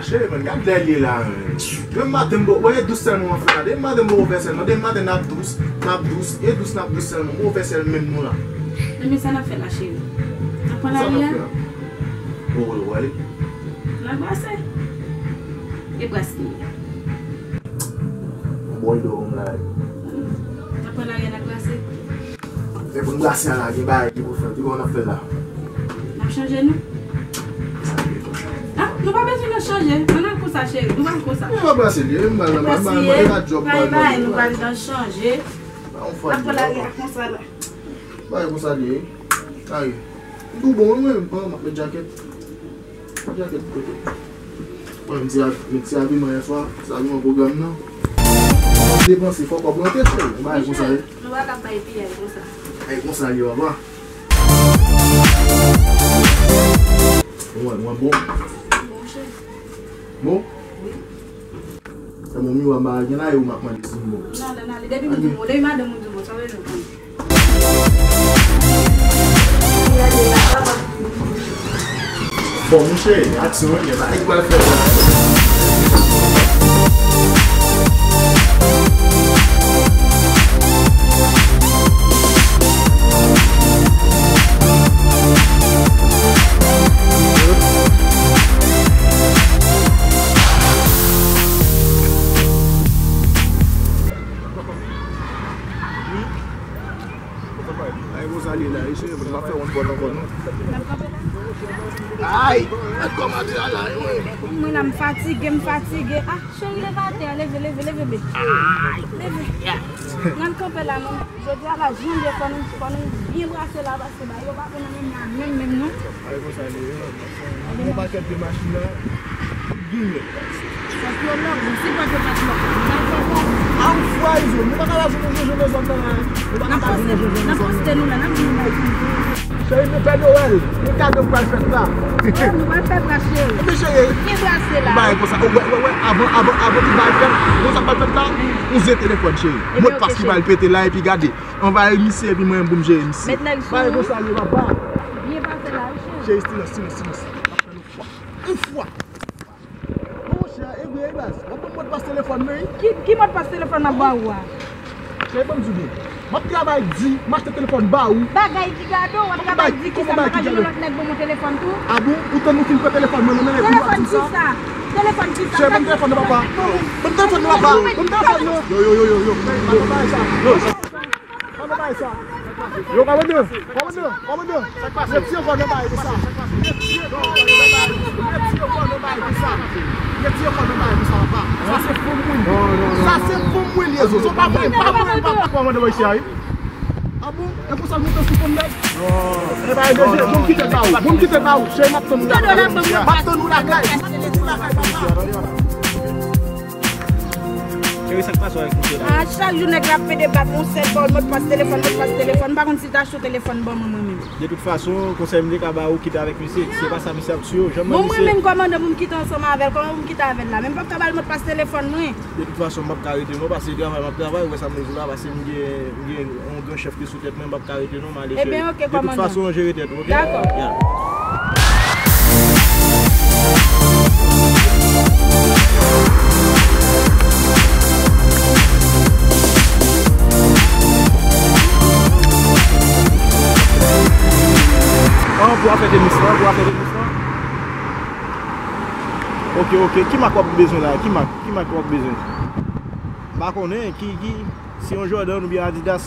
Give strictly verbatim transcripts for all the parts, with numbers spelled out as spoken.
Cheri, men gad lè l ye la, men. Demen maten, m bo-, wè, e dous sèlman w ap fè la. Demen maten, m poko fè sèl, non. Demen maten, n ap dous, n ap dous, e dous, n ap dous sèlman. M poko fè sèl menm, non, la. Ebyen, sa n ap fè la, cheri? N ap pran lari a? Sa n ap fè la? Ou, ou, ou ale? N ap brase. E bras li ye. Bòy dò m la. N ap pran lari a, n ap brase. Men pou n brase a la, gen bagay ki pou fèt. Ki bò n ap fè l la? N ap chanje, nou. Ah, nou pa bezwen nan chanje. Ann al konsa, cheri. Nou pa al konsa. Mwen pa brase li, m pral nan, m pral, m pral, m pral, m pral, m pral, nou pral nan chanje. N ap pran lari a konsa la. Bagay konsa li ye. Kare. M tou bon, wi, mwen, m ap met jakèt. Jakèt kote? Mwen, m ti a-, m ti abiman yè swa, ti abiman pwogram nan. Fòk depanse, fòk kòb rantre, cheri. Bagay konsa ye. Nou pa ka bay piyay konsa. Ay, konsa ye, papa. Mwen, mwen bon. Bon, cheri. Bon? Wi. Fè m yon miwa, m pa gen la, e ou m ap mande si m bon. Non, non, non, depi m di w bon, depi madanm ou di w bon, sa vle di w bon. Bon, monchè, aksyon, wi, gen bagay ki pral fèt la. Ay, konsa li ye la, wi, cheri, m ap fè yon bòt ankò, non. Ay, gad kòman di a la, wi. Mwen la, m fatige, m fatige. Ah, cheri, leve atè, leve, leve, leve, bebe. Leve. N al kanpe la, non. Jodi a la, jan l ye, fò nou, fò nou byen brase la, paske bagay yo pa bon nan menm la, menm, menm, non. Ay, konsa li ye, wi. Yon pakèt de machin nan, tout gen yo. Fòk yo lòk, bon, si pòt yo pa t lòk, nou pa fè sa. A ou fwa, Izo, nou pa ka lage nou jwenn jwenn zòn nan la. Nou pa ka lage nou jwenn jwenn zòn nan. N ap poste nou la, n ap di nou bay. Cheri, nou Pè Nowèl, ki kado k pral fèt la? Oh, nou pral fè bras, cheri. Ebyen, cheri. Byen brase la. Bay konsa, oh, wè, wè, wè, avan, avan, avan tout bagay fèt, nou sa pral fèt la, ou zen telefòn, cheri. Ebyen, ok, cheri. Modpas ki pral pete la, epi gade. Anvayi misye epi mwen pou m jere misye. Met nèg sou ou. Bagay konsa li ye, papa. Byen pase la, wi, cheri. Cheri, silans, silans, silans. N ap fè l yon fwa. Yon fwa. Monchè, e vre, wi, baz. W ap ban m modpas telefòn mwen, wi. Ki, ki modpas telefòn m ap ba ou a? Cheri, ban m di w byen. M ap travay di, m achte telefòn ba ou. Bagay ki gade w, w ap travay di, kisa m pa ka jwenn yon lòt nèg ban m yon telefòn tou? A bon? Ou tann nou fin pran telefòn mwen, nou mennen pou w ap di sa? Telefòn kisa? Telefòn kisa? Cheri, ban m telefòn nan, papa. Ban m telefòn nan, papa. Ban m telefòn nan. Yo, yo, yo, yo, yo. Yo, sa. Yo, kòmandan, kòmandan, kòmandan, retire kò nan bagay sa. Retire kò nan bagay sa. Retire kò nan bagay sa, papa. Sa se fanm mwen. Sa se fanm mwen, Yezo. Se pa mwen, pa mwen, pa kòmandan Moyiz a, wi. A bon? E konsa nou te sou fanm nèg? E pa danje, bon, m kite l ba ou. Bon, m kite l ba ou. Cheri, m ap tann ou lakay. M ap tann ou lakay. M ap tann ou lakay, papa. Cheri, sa k pase w avèk misye la? Ah, chak jou nèg la ap pede bat mwen, sèl ba w modpas telefòn, modpas telefòn. M pa konn si l ta achte yon telefòn ban mwen, mwen menm. De tout fason, konsèy m te ka ba ou, kite avèk misye. Se pa sa misye ap tiye w. Jan m wè misye. Bon, mwen menm kòmandan pou m kite ansanm avè l, kòman pou m kite avè l la? Men m p ap ka ba l modpas telefòn mwen. De tout fason, m p ap ka rete non, paske travay m ap travay, ou wè sa m di w la, paske m gen, m gen yon gran chèf ki sou tèt mwen, m p ap ka rete non, m ale cheri. Ebyen, ok, kòmandan. De tout fason, jere tèt ou, ok? Dakò. Ya. An, pou afè tenis lan, pou afè tenis lan. Ok, ok. Ki mak w ap bezwen la? Ki mak, ki mak w ap bezwen? M pa konnen. Ki, ki, se yon Jordan oubyen Adidas?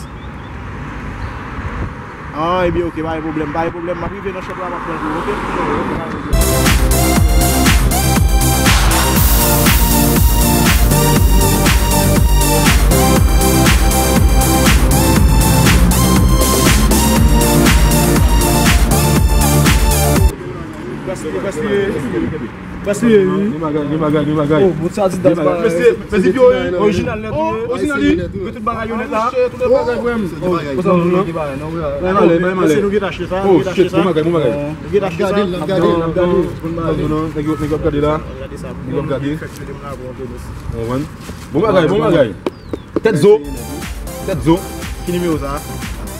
Ah, ebyen, ok, pa gen pwoblèm, pa gen pwoblèm. M ap rive nan shop la, m ap pran pou ou, ok? Ok, pa gen pwoblèm. Prèske, prèske. Prèske, wi. Gen bagay, gen bagay, gen bagay. Oh, bout sa Adidas la. Mesye, mesye, yo, orijinal nèt, wi. Orijinal, wi. Gen tout bagay yo nèt la. Tout bagay, frè m. Oh, konsa nou gen bagay, non, wi. Bay malè, bay malè. Mesye, nou gen achte sa, nou gen achte sa. Bon bagay, bon bagay. Nou gen achte sa. Gade, n ap gade, n ap gade. Non, non, non, nèg yo, nèg yo ap gade la. Nèg yo ap gade. Ou konprann? Bon bagay, bon bagay. Tèt zo. Tèt zo. Ki nimewo sa?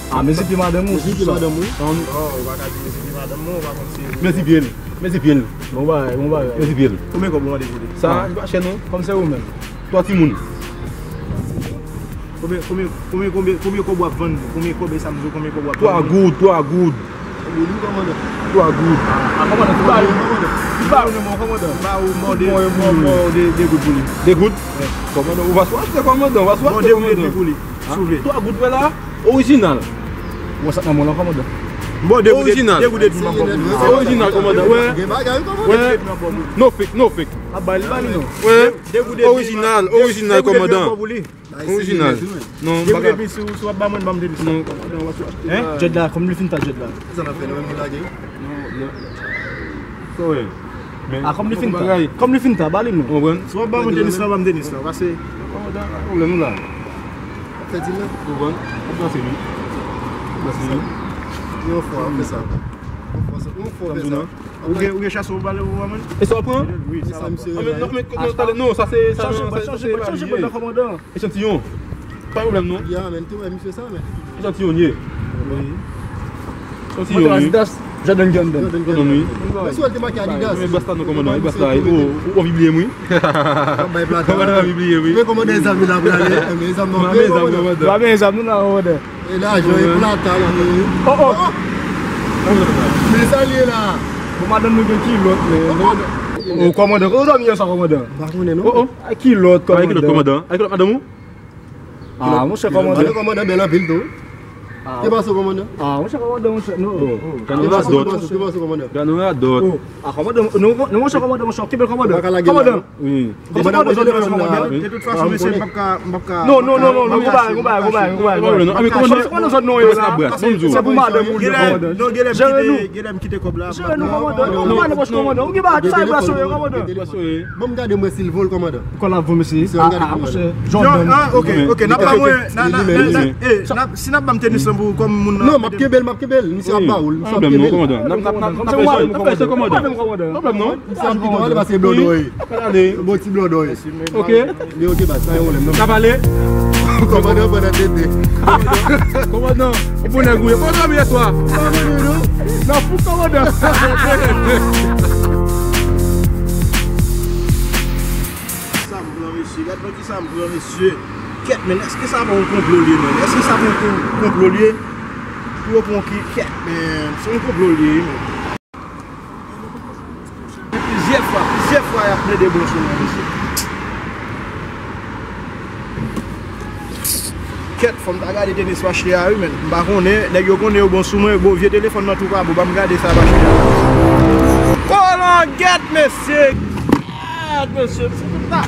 Ah, mezi pye madanm ou. Mezi pye madanm ou. Non, ou pa ka di mezi pye madanm ou, ou pa konn si. Mezi pye l. Mezi pye l. Bon bagay, bon bagay. Mezi pye l. Konbyen kòb ou mande pou li? Sa, li pa chè non. Kòm se ou menm. Twa timoun. Konbyen, konbyen, konbyen, konbyen, konbyen kòb w ap vann li? Konbyen kòb, e sa m di w, konbyen kòb w ap vann li? Twa goud, twa goud. Twa goud. A, kòmandan, tout bagay. Tout bagay, non, kòmandan. Ba ou mò de, mò, mò de, de goud pou li. De goud? Kòmandan, ou va sou achte, kòmandan, ou va sou achte, kòmandan. Bon, de goud edmi pou li, si w vle. Twa goud, wè la, orijinal. Bon, sa nan mwen la, kòmandan. Bon, de goud, de goud edmi, m ap ba w pou li. Se orijinal, kòmandan, wè. Wè. No fake, no fake. A, ba li, ba li, non. Wè. Orijinal, orijinal, kòmandan. Orijinal. Non, de goud edmi, si w ap ba mwen, ban m de goud. Non, non, w ap achte. Hein? Jèd la, kòm li fin ta jèd la. Sa n ap fè, nou menm nou lage? Non, non. Sa w wè? A, kòm li fin ta. Kòm li fin ta, ba li non. Ou konprann? Si w ap ba mwen tenis la, ban m tenis la. Pase. Pa pwoblèm, nou la. Fè di la. Ou konprann? Ou plase li. Plase li. Yon fwa, fè sa. Yon fwa, sa. Yon fwa, fè sa. Ou gen, ou gen chase ou pale ou, man? E sa w pran? Wi, sa. Non, men, non, tande, non, sa se, sa, chanje, sa, chanje, chanje, chanje, kòmandan. Echantiyon. Pa pwoblèm, non. Ya, men, tou, men, misye sa, men. Echantiyon, ye. Wi. Echantiyon, ye. Adidas, Jordan Jordan. Jordan, wi. Men si w te make Adidas. Men basta non, kòmandan, e basta, e, ou, ou anvi bliye m, wi. Bay plata. Kòmandan anvi bliye m, wi. Men kòmandan, zam la, pou ale. Men zam non, men zam, kòmandan. Ba men zam, nou la, kòmandan. E lajan, e plata, la. Oh, oh. Men sa l ye la. Bon, madanm nou gen kilòt, men. Oh, kòmandan, kote w dòmi yè swa, kòmandan? M pa konnen, non. Oh, oh. Ay, kilòt, kòmandan. Ay, kilòt, kòmandan. Ay, kilòt, madanm ou? Ah, monchè, kòmandan. Kòmandan bèl anpil tou. Ki pase, kòmandan? Ah, monchè, kòmandan, monchè, non. Ki pase, ki pase, ki pase, kòmandan? Gad nou radòt. Ah, kòmandan, non, non, monchè, kòmandan, monchè, kenbe kòmandan. Kòmandan. Wi. Kòmandan, monchè, kòmandan. De tout fason, mesye, m p ap ka, m p ap ka. Non, non, non, non, non, gon bagay, gon bagay, gon bagay, gon bagay. Kòmandan, non, men kòmandan. Kòmandan, non, se pou madanm ou li, kòmandan. Se pou madanm ou li, kòmandan. Jere nou. Jere nou, kòmandan. Non, kòmandan, monchè, kòmandan. Ou gen bagay, sa e bwa soye, kòmandan. Bwa soye. Ban m gade mwen si l vo l, kòmandan. Kòl ap vo, mesye. Ah, ah, monchè. Jordan. Ah, ok, ok, n ap ba mwen, nan, nan, nan, eh, n ap, si n ap ban m tenis lan pou kòm moun nan. Non, m ap kenbe l, m ap kenbe l. Misye ap ba ou l, misye ap kenbe l. N ap, n ap, n ap, n ap fè sa, kòmandan. Pwoblèm non. Misye ap kenbe l, pase blòdòy. Ok. Li ok, baz, pa gen pwoblèm, non. N ap ale. Kòmandan, pandan tete. Kòmandan, ou bon nèg ou ye. Kòmandan, yè swa. Nan fou, kòmandan. Sa m pran, mesye. Gad nan ki sa m pran, mesye. Kèt, men, èske sa pa yon konplo l ye, men? Èske sa pa yon kon-, konplo l ye? Pou yo pran ki, kèt, men, se yon konplo l ye, men. Plizyè fwa, plizyè fwa y ap plede bon sou mwen, mesye. Kèt, fò m ta gade tenis m achte a, wi, men. M pa konnen, nèg yo konnen yo bon sou mwen, bon, vye telefòn nan tou pa bon, ban m gade sa m achte a. Kolangèt, mesye! Gad, mesye, se tout sa.